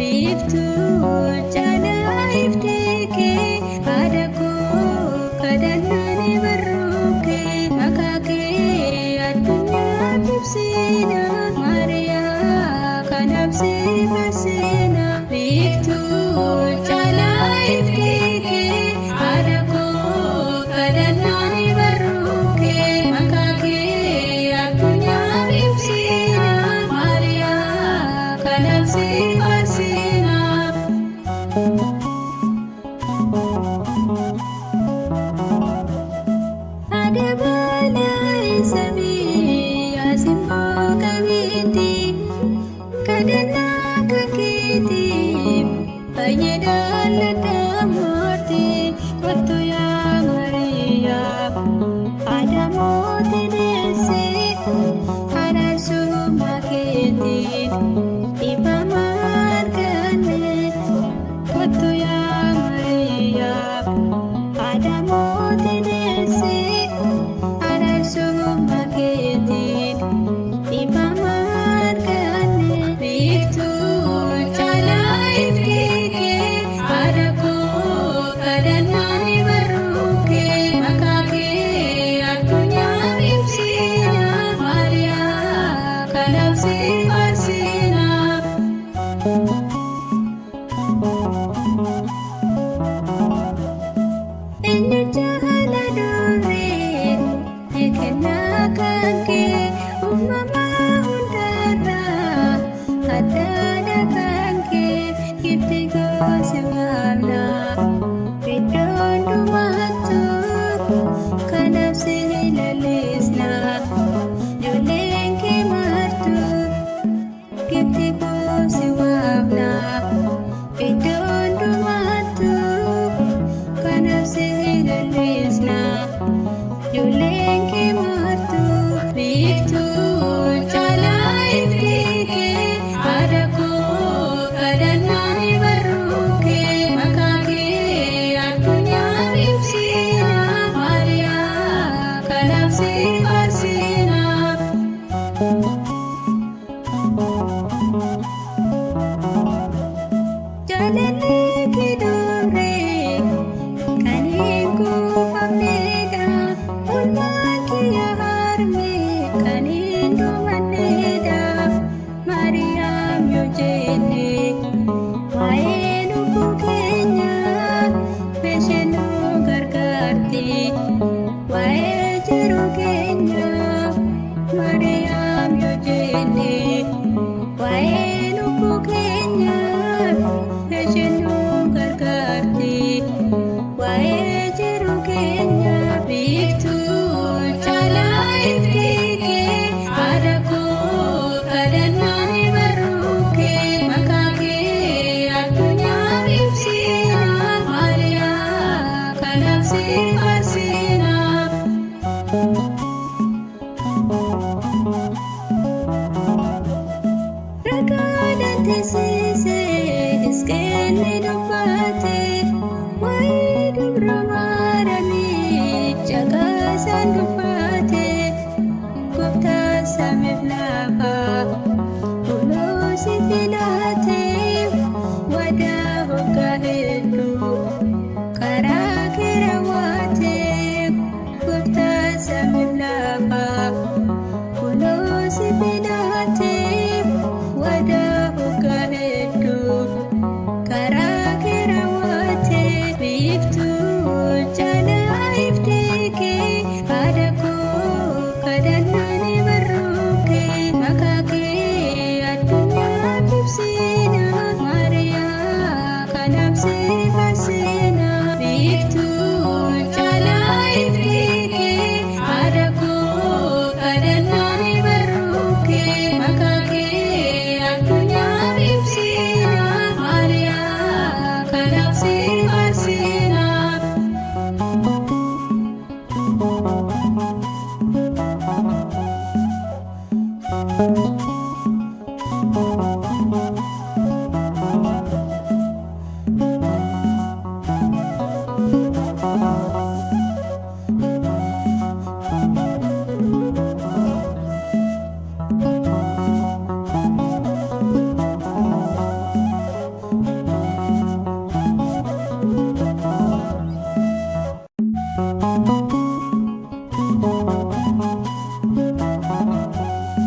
Biiftuu caalaa iftee kee haadha koo kadhannaan barruu kee maqaa kee addunyaaf ibsina Maariyaa kanaaf si farsina. Biiftuu caalaa iftee kee haadha koo kadhannaan barruu kee maqaa kee addunyaaf ibsina Maariyaa kanaaf si farsina. Haadha balaa samii yaasin qabeetti kadhannaa kan keetiif fayyadaan laddaa murtii kottu yaa Maariyaa haadha mootii deessee araarsummaa keetiin dhiifama arganne kottu yaa Maariyaa haadha mootii deessee araarsummaa keetiin dhiifama arganne. Biiftuu caalaa iftee kee haadha koo kadhannaan barruu kee maqaa kee addunyaaf ibsina Maariyaa kanaaf si farsina. Eenyu jaala duree kennaa kan kee uumamaa hundarraa addaadha kan kee gifti gosi waamna iddoo hundumaattuu kanaaf si lalisna ijoolleen kee martuu gifti gosi waamna iddoo hundumaattuu kanaaf si lalisna ijoolleen kee martuu. Biiftuu caalaa iftee kee haadha koo kadhannaan barruu kee maqaa kee addunyaaf ibsina Maariyaa kanaaf si farsina. Jaalalli kee duree kan hin kuufamnedha. Oolmaan kiyya harmee kan hin dhumannedha. Maariyaam yoo jenne waa'ee lubbuu keenyaa isheen nu gargaarti. Waa'ee jiruu keenyaa Maariyaam yoo jenne waa'ee lubbuu keenyaa isheen nu gargaarti. Waa'ee jiruu keenyaa. Biiftuu caalaa iftee kee haadha koo kadhannaan barruu kee maqaa kee addunyaaf ibsina Maariyaa kanaaf si farsina. Ragaadhaan teessisee Hisqeenni dubbate waa'ee dubra Maariyaamii caqasaan dubbate gooftaa samiif lafa kunoo si filate wadaa hoggaa hedduu karaa kee raawwate gooftaa samiif lafa kunoo si filate wadaa hoggaa hedduu karaa kee raawwate.